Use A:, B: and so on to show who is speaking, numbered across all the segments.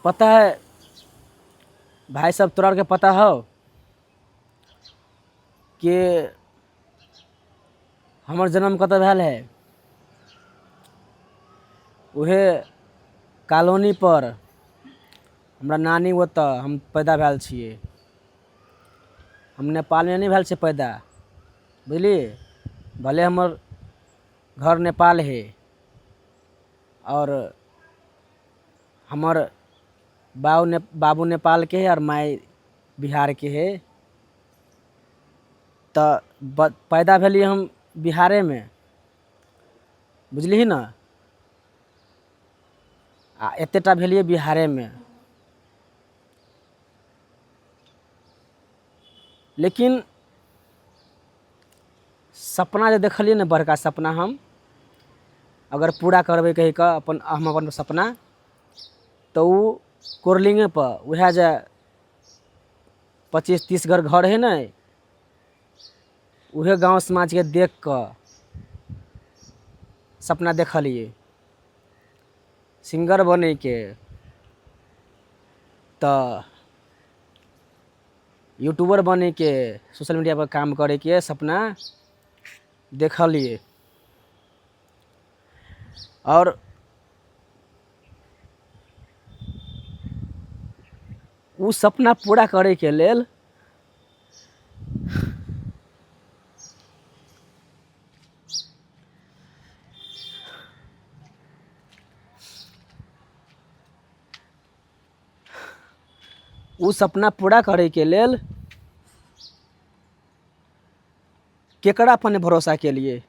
A: पता है भाई सब, तोरा आरके पता हौ कि हमर जन्म कतऽ भेल है? उहे कॉलोनीपर हमरा नानी ओतऽ हम पैदा भेल छियै। हम नेपालमे नहि भेल छियै पैदा, बुझलिही? भले हमर घर नेपाल हइ आओर हमर बाबू नेपालके हइ आओर माय बिहारके हइ, तऽ पैदा भेलियै हम बिहारेमे, बुझलिही ने? आ एतेक टा भेलियै बिहारेमे, लेकिन सपना जे देखलियै ने, बड़का सपना, हम अगर पूरा करबै कहि कऽ अपन हम अपन सपना, तऽ ओ कोरलिंगेपर उएह जे 25-30 घर घर हइ ने, उहे गाँव समाजके देख कऽ सपना देखलियै सिंगर बनैके, तऽ यूट्यूबर बनैके, सोशल मीडियापर काम करैके सपना देखलियै। आओर ओ सपना पूरा करैके लेल ओ सपना पूरा करैके लेल केकरा पर नहि भरोसा केलियै?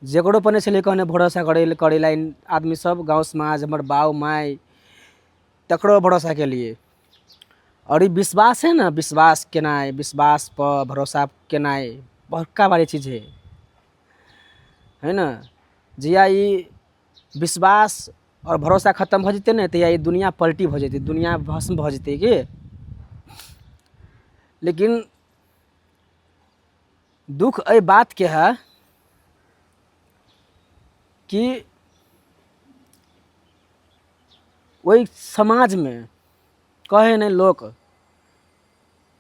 A: जकरो पर नहि छलै कहने भरोसा करै करै लए आदमी सब, गाँव समाज, हमर बाप माय, तकरो भरोसा केलियै। आओर ई विश्वास हइ ने, विश्वास केनाइ, विश्वासपर भरोसा केनाइ बड़का भारी चीज हइ, है ने? जहिया ई विश्वास आओर भरोसा खतम भऽ जेतै ने, तहिया ई दुनिआ पलटी भऽ जेतै, दुनिआ भस्म भऽ जेतै की। लेकिन दुःख एहि बातके हइ कि ओहि समाजमे कहै नहि लोक,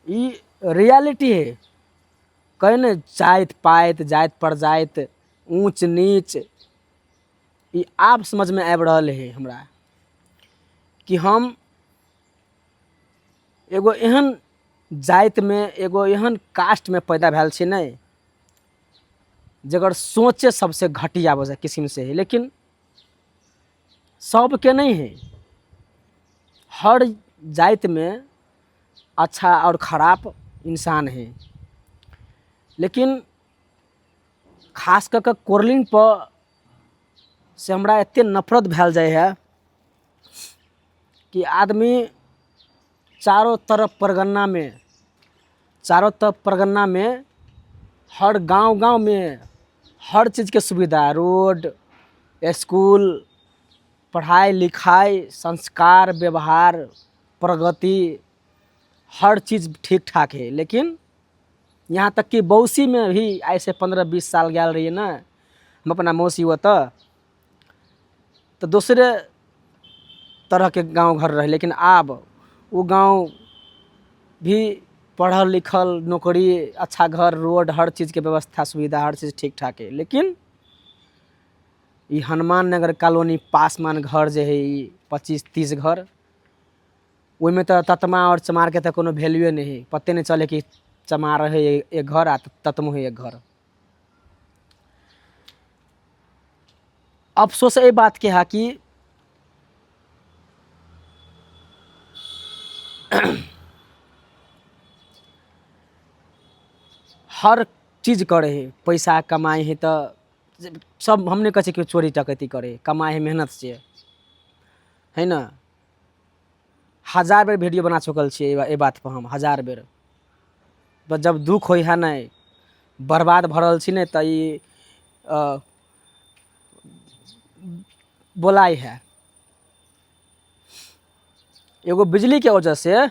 A: ई रियलिटी हइ, कहै नहि जाति पाति, जाति परजाति, ऊँच नीच। ई आब समझमे आबि रहल हइ हमरा कि हम एगो एहन जातिमे, एगो एहन कास्टमे पैदा भेल छी ने, जकर सोचे सबसँ घटिया वजह किसिमसँ हइ। लेकिन सबके नहि हइ, हर जातिमे अच्छा आओर खराब इंसान हइ। लेकिन खास कऽ कऽ कोरलिनपर से हमरा एतेक नफरत भेल जाइ हइ कि आदमी चारो तरफ परगन्नामे, चारो तरफ परगन्नामे, हर गाँव गाँवमे हर चीजके सुविधा, रोड, इसकुल, पढ़ाइ लिखाइ, संस्कार, व्यवहार, प्रगति, हर चीज ठीक ठाक हइ। लेकिन यहाँ तक कि बौसीमे भी आइसँ 15-20 साल गेल रहियै ने हम अपना मौसी ओतऽ, तऽ दोसरे तरहके गाँव घर रहै। लेकिन आब ओ गाँव भी पढ़ल लिखल, नौकरी, अच्छा घर, रोड, हर चीजके व्यवस्था, सुविधा, हर चीज ठीक ठाक हइ। लेकिन ई हनुमान नगर कॉलोनी पासमान घर जे हइ, ई 25-30 घर, ओहिमे तऽ ततमा आओर चमारके तऽ कोनो वैल्यूए नहि हइ। पते नहि चलै कि चमार हइ एक घर आ ततमो हइ एक घर। अफसोस एहि बातके है कि हर चीज करै हइ, पैसा कमाइ हइ, तऽ सब हम नहि कहै छियै कि चोरी डकैती करै हइ, कमाइ हइ मेहनतसँ, है ने? हजार बेर वीडियो बना चुकल छियै एहि बातपर हम, हजार बेर। पर जब दुःख होइ हइ ने, बर्बाद भऽ रहल छी ने, तऽ ई बोलाइ हइ एगो बिजलीके वजहसँ।